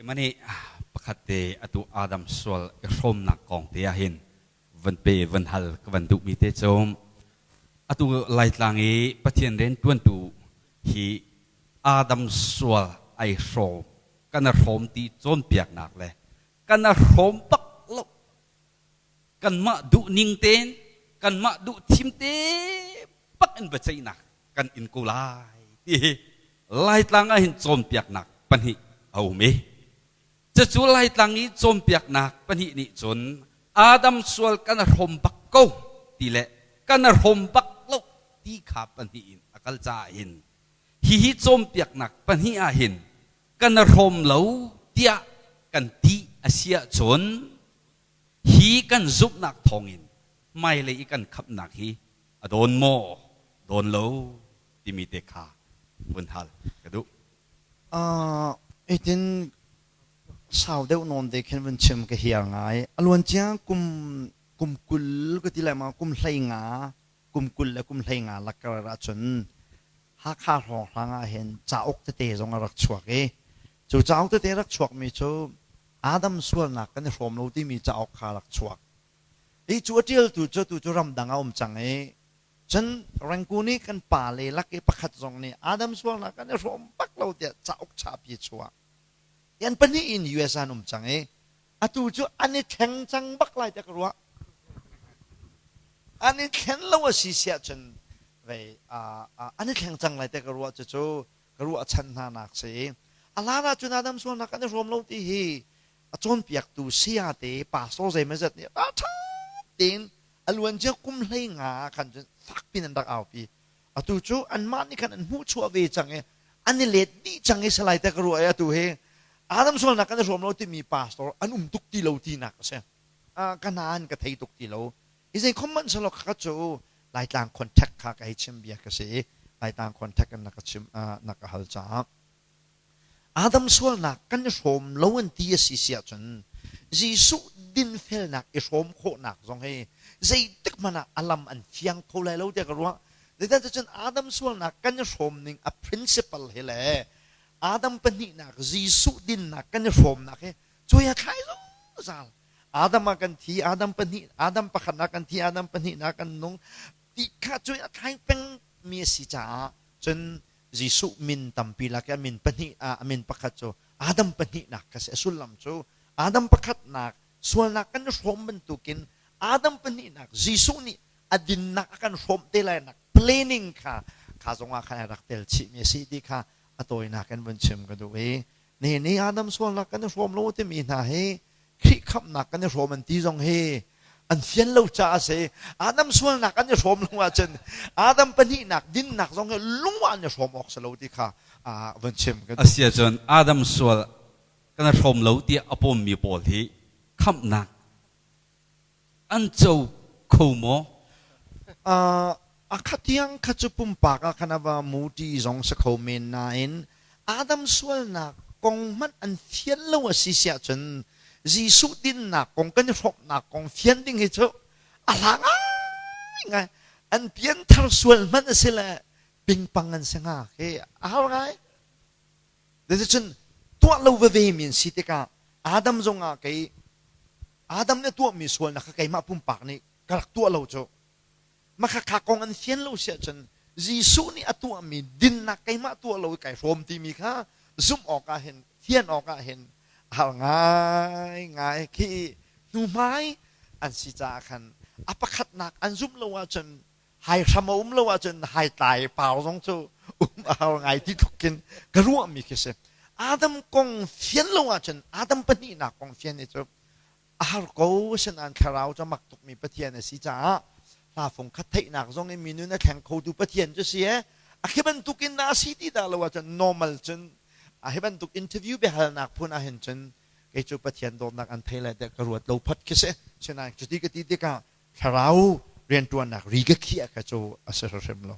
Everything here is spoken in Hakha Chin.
Keimah nih pakhat te atu Adam sual i hrawmnak kong te ah hin van pe van hal ka van duhmi te cu atu Laitlang i Pathian rian ṭuantu hi Adam sual ai hrawm kan a hrawm ti cawnpiaknak le kan a hrawm bak lo kanmah duh ning tein kanmah duh thim te bak in biaceihnak kan in ko lai ti hi Laitlang ah hin cawnpiaknak pahnih a um i cucu Laitlang i cawnpiaknak pahnih nih cun Adam sual kan a hrawm bak ko ti le kan a hrawm bak lo ti kha pahnih in a kal caah hin hihi cawnpiaknak pahnih ah hin kan a hrawm lo tiah kan ti a si ahcun hi kan zumhnak thawngin hmailei i kan khamhnak hi a dawn maw dawn lo timi te kha vun hal ka duh. Itin sau deuh nawn te khin vun chim ka hiar ngai. A luancia kum kum 20 ka ti lai ma kum 15 kum 20 le kum 15 lakkar ahcun Hakha hrawnghrang ah hin cauk tete zong a rak chuak i cu cauk tete rak chuakmi cu Adam sualnak kan i hrawm lo timi cauk kha rak chuak. Hi cu a ṭialtu cu tu cu ramdang a um cang i cun Rangoon i kan pale lak i pakhat zong nih Adam sualnak kan i hrawm bak lo tiah cauk chapi chuah. Yan pahnih in US an um cang i atu cu an i thleng cang bak lai tiah ka ruah. An i thlen lo a si siah cun vei an i thleng cang lai tiah ka ruah cucu ka ruah chan hna nak si. A hlan ah cun Adam sualnak kan i hrawm lo ti hi a cawnpiaktu saya te pastor zeimawzat nih a ṭha tein a luancia kum 15 khan cun fak pin an rak aupi. Atu cu anmah nih khan an hmuhchuah ve cang i an i let dih cang i salai te ka ruah i atu hi Adam sualnak kan i hrawm lo timi pastor an um tuk ti lo tinak a si. Ka nain ka thei tuk ti lo. I zei khom hmanh selaw kha cu Laitlang contact kha ka hei chim bia ka si i Laitlang contact in na ka chim na ka hal caah Adam sualnak kan i hrawm lo an ti a si si ahcun Jesuh dinfelnak i hrawm khawhnak zong hi zeitik hmanh ah a lam an fiang kho lai lo tiah ka ruah. Zeicahtiah cun Adam sualnak kan i hrawm ning a principle hi le Adam pahnihnak Jesuh dinnak kan i hrawmnak hi cuai a thlai zungzal. Adam ah kan thi, Adam pahnih, Adam pakhatnak kan thi, Adam pahnihnak kan nung ti kha cuai a thlai peng mi a si caah cun Jesuh min tampi lak i a min pahnih ah a min pakhat cu Adam pahnihnak kha si. A sullam cu Adam pakhatnak sualnak kan i hrawm bantukin Adam pahnihnak Jesuh nih a dinnak a kan hrawm te lai nak planning kha kha zongah khan a rak tel chihmi a si ti kha a tawinak in vun chim ka duh i ni ni Adam sualnak kan i hrawm lo timi hna hi Khrih khamhnak kan i hrawm an ti zong hi an fian lo caah a si. Adam sualnak an i hrawm lo ahcun Adam pahnihnak dinnak zong hi lung ah an i hrawm awk si lo ti kha vun chim ka duh. Asi ahcun Adam sual kan i hrawm lo tiah a pawmmi pawl hi khamhnak an co kho maw? A khatiang kha cu pumpak ah khan a va muti zong si kho men nain Adam sualnak kong hmanh an fian lo a si siah cun Jesuh dinnak kong kan i hrawmhnak kong fian ding hi cu a hla ngaingai. An pianthar sual hmanh a si le pingpang an si hnga khi a har ngai. Cun tuah lo veve mi an si tikah Adam zongah kei Adam nih tuahmi sualnak kha keimah pumpak nih ka rak tuah lo cu. Makhakha kong an fian lo si ahcun Jesuh nih a tuahmi dinnak keimah tuah lo i kai hrawm timi kha zumh awk ah hin fian awk ah hin a har ngaingai khi hnuhmai an si caah khan a pakhatnak an zumh lo ahcun hai hram a um lo ahcun hai tlai pau zong cu um a har ngai ti tluk khin ka ruahmi khi si. Adam kong fian lo ahcun Adam pahnihnak kong fian hi cu a har ko. Asinain thlarau cu a mak tukmi Pathian a si caah hla fung khat theihnak zong in mi nun a thleng khotu Pathian cu si e a khi bantuk in dah a si ti dah lo ahcun normal cun a hi bantuk interview biahalnak phun ah hin cun kei cu Pathian dawtnak an thei lai tiah ka ruat lo phot khi si. Sinain cuti ka ti tikah thlarau rianṭuannak ri ka khiah kha cu a si hrimhrim lo.